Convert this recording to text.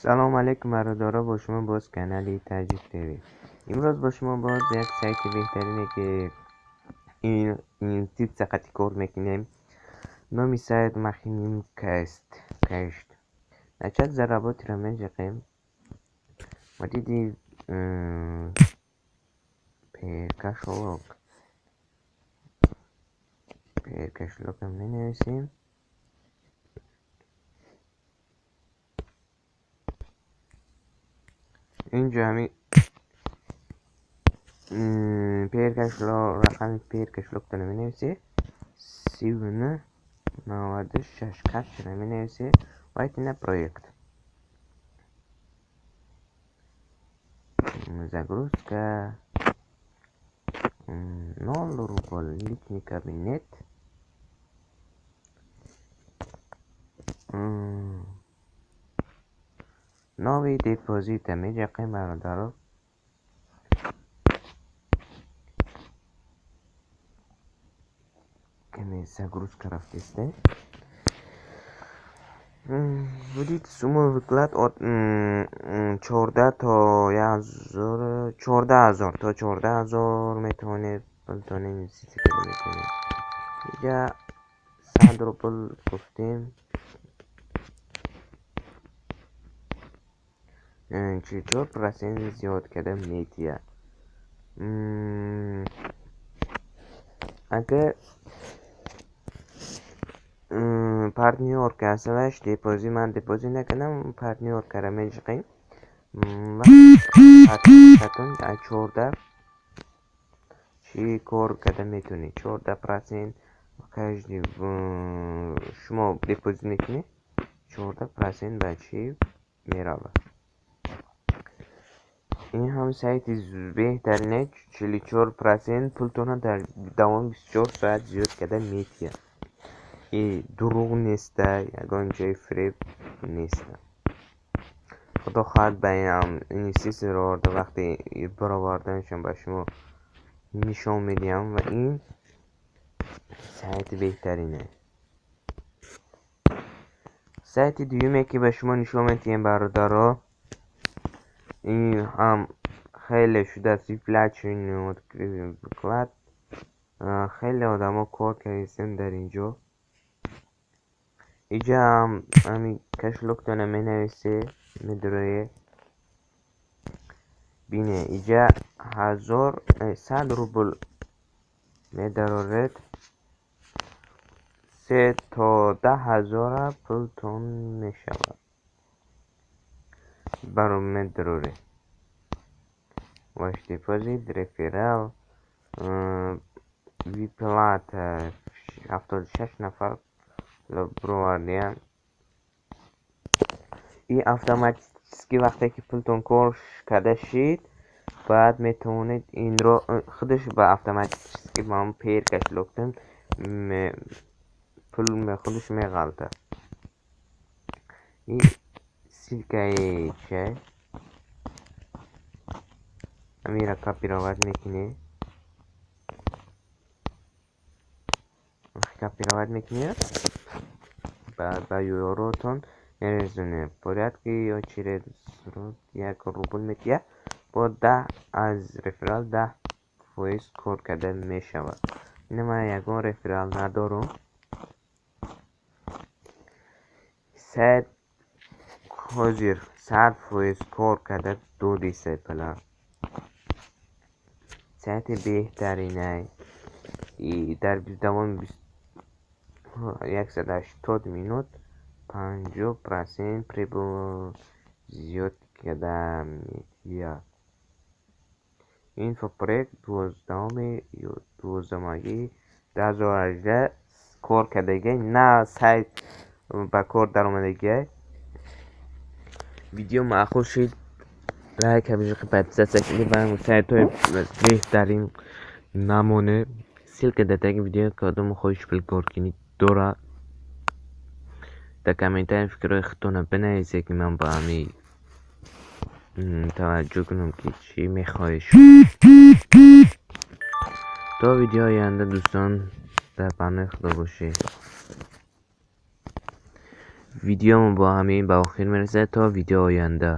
Салом алейкум бародаро, бо шумо боз канали Таҷик ТВ. Имрӯз бо шумо боз як сайти беҳтарине, ки инвеститсия қати кор мекунем. Номи сайт Махиним Каст. Кашт. Начать заработать ро меҷиқем. Ва диди Payeer кошелёк. Payeer кошелёк менависем. Инҷо ҳами Payeer кошелёк, рақами Payeer кошелёк тона менависед. 39 96 капчара менависед. Войти на проект. Загрузка. 0 рубль. Личный кабинет. Новый депозит меҷақем, бародаро. Каме загрузка рафтесте. Будет сумма выплат от 14 то 14 000 то 14 000 метавонед пултон инвеститсия карда метавонед. Инҷа 100 рубл гуфтем. 44% зиёд карда метия. Агар партнёрка ҳасташ, депозит, ман депозит накардам, партнёрка ра меҷиқем. Аз 14 чӣ кор карда метавонед? 14% каждый шумо депозит мекунед, 14% ба чӣ меравад. Ин ҳам сайти беҳтарине, 44% пултонро дар давоми 24 соат зиёд карда метиҳад. И дурӯғ неста, ягон ҷои фиреб неста. Худо хоҳад, ба инвеститсияро оварда, вақти бароварданашон ба шумо нишон медиҳам, ва ин сайти беҳтарине. Сайти дуюме, ки ба шумо нишон медиҳем, бародаро, ин ҳам хеле шудааст выплачивание вклад. Хеле одамо кор кардистем дар ин ҷо. Инҷа ҳам ҳамин кошелёк тона менависе, медурое. Бине, инҷа 100 рубл медароред, 3 то 10 ҳазора пултон мешавад. Баро медароред. Ваш депозит, реферал, выплата 76 нафар бировардиям. И автоматически вақте ки пултон кор карда шид, баъд метавонед инро худаш ба автоматически ба ҳамон Payeer кошелёк тон пул худаш меғалтад. И ссылка и чиа? Ҳаминро копировать мекунед. Копировать мекунед, ба ёротон мерезонед. Порядке ё через 1 рубл метиҳад. Бо 10 аз реферал 10% кор карда мешавад. Ина ман ягон реферал надорам. Сайт ҳозир 100% кор карда додиста пала. Сайти беҳтаринай. И дар давоми 180 минут 50% прибыль зиёд карда метиҳад. Инфопроект 12-уми ё 12-умагии 2018 кор кардагиай, на сайт ба кор даромадагиай. Видео маъқул шид, лайк, подписаться кунед ва сайтҳои беҳтарин намонед. Ссылка дар таги видео, кадом хоҳиш пул кор кунед дорад. Дар комментария фикрҳои худтонро бинависед, ки ман ба ҳамин таваҷҷӯҳ кунам, ки чӣ мехоҳед. То видеои оянда, дӯстон, дар паноҳи Худо бошед. Видеомон бо ҳамин ба охир мерасад. То видео оянда.